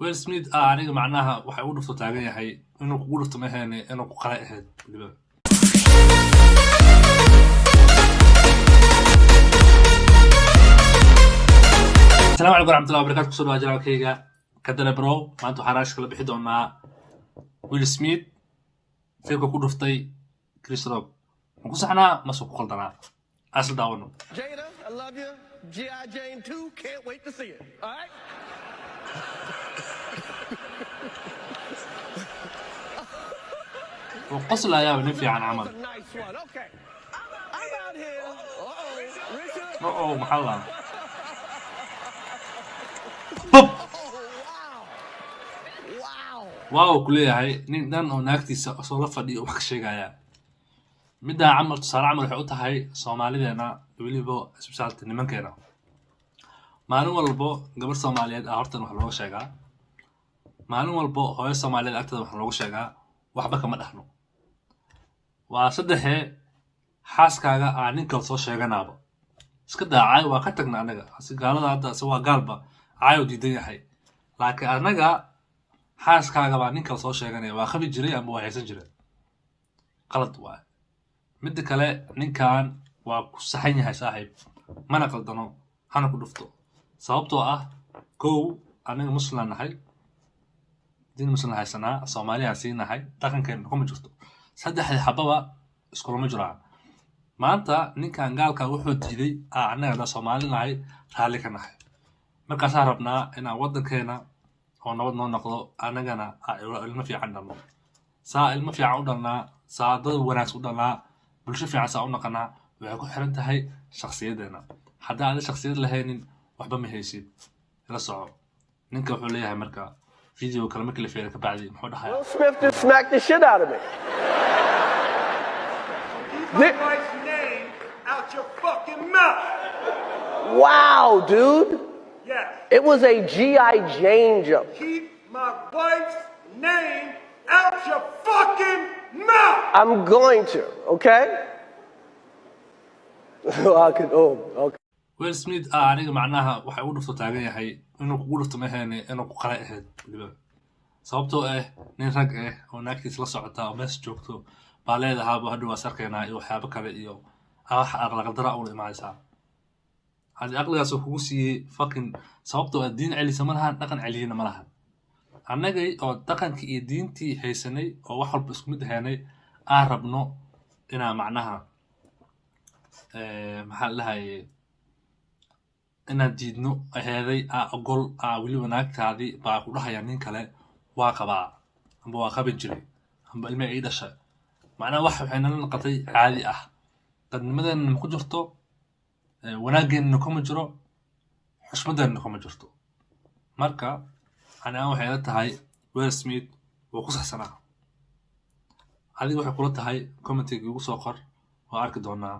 Will Smith ah aniga macnaha waxay ugu dhufto taagan yahay inuu kugu dhufto maheene, inuu ku qalay ahayd weliba. Asalaamu calaykum waraxmatullahi wabarakatu. Kusoo dhawaa channelkayga Kadale Bro. Maanta waxaan raashka la bixi doonaa Will Smith filmka ku dhuftay Chris Rock. Ma ku saxnaa mase ku qaldanaa? Asal daawano. Jada, I love you. G.I. Jane 2, can't wait to see it. All right? Wuu qoslayaaba, nin fiican camal. That's a nice one. Okay. I'm out here. Uh-oh. Richard. Oh, maxaa la bob. Oh, wow. Wow. Waa uu ku leeyahay nin dhan oo naagtiisa soo la fadhiyo wax ka sheegaya. Middaa camal tusaale camal waxay u tahay Soomaalideena, weliba isbitaalka nimankeena. Maalin walbo gabar Soomaaliyeed ah hortan wax looga sheegaa, maalin walbo hooyo Soomaaliyeed agteeda wax looga sheegaa, waxba kama dhahno. Waa saddexee xaaskaaga aa nin kale soo sheeganaaba iska daa. Caayo waa ka tagna anaga asi gaalada hadda se waa gaalba caayo diidan yahay, laakiin anaga xaaskaaga baa nin kale soo sheeganaya, waa qabi jiray ama waa haysan jiray. Qalad waay. Midda kale, ninkan waa ku saxan yahay saaxiib, mana qaldano, hana ku dhufto, sababtoo ah kow, anaga Muslim nahay, diin Muslim haysanaa, Soomaaliyaan sii nahay, dhaqankeena kuma jirto. Saddexdii xababa iskulama jiraan. Maanta ninkan gaalka wuxuu diiday aa annaga haddaa Soomaali nahay raalli ka nahay. Markaasaan rabnaa inaan waddankeena oo nabad noo noqdo, annagana aa ilmo fiican dhalno. Saa ilmo fiican u dhalnaa, saa dad wanaagsan u dhalnaa, bulsho fiican saa u naqanaa, waxay ku xiran tahay shakhsiyaddeena. Haddii aadan shakhsiyad lahaynin, waxba ma haysid. Ila soco, ninka wuxuu leeyahay marka video kale markii la fiiriyo ka bacdi muxuu dhahayaa? Will Smith just smacked the shit out of me. Keep my wife's name out your fucking mouth. Wow, dude. Yes. It was a G.I. Jane joke. Keep my wife's name out your fucking mouth. I'm going to, okay? I could, oh, okay. Will Smith ah aniga macnaha waxay ugu dhufto taagan yahay inuu kugu dhufto maheene, inuu ku qalay ahayd weliba, sababtoo ah nin rag ah oo naagtiis la socota oo meesha joogto baa leedahaaba hadhow waa sarkeynaa iyo waxyaabo kale iyo wax aqlaqaldara ula imaanaysaa. Haddii aqligaas uu kugu siiyey fucking, sababtoo ah diin celisa ma lahan, dhaqan celiyana ma lahan. Annagay oo dhaqankii iyo diintii haysanay oo wax walba isku mid ahaynay aan rabno inaa macnaha maxaa la dhahaye inaan diidno aheeday aa ogol aa weliba naagtaadii baa ku dhahaya nin kale waa qabaa amba waa qabin jiray amba ilma ii dhashay. Macnaha wax waxay nala noqotay caadi ah. Dadnimadeenna ma ku jirto, wanaageenna kuma jiro, xushmadeenna kuma jirto. Marka ani aan waxay ila tahay Will Smith wuu ku saxsanaa. Adiga waxay kula tahay commentiga igu soo qor, waa arki doonaa.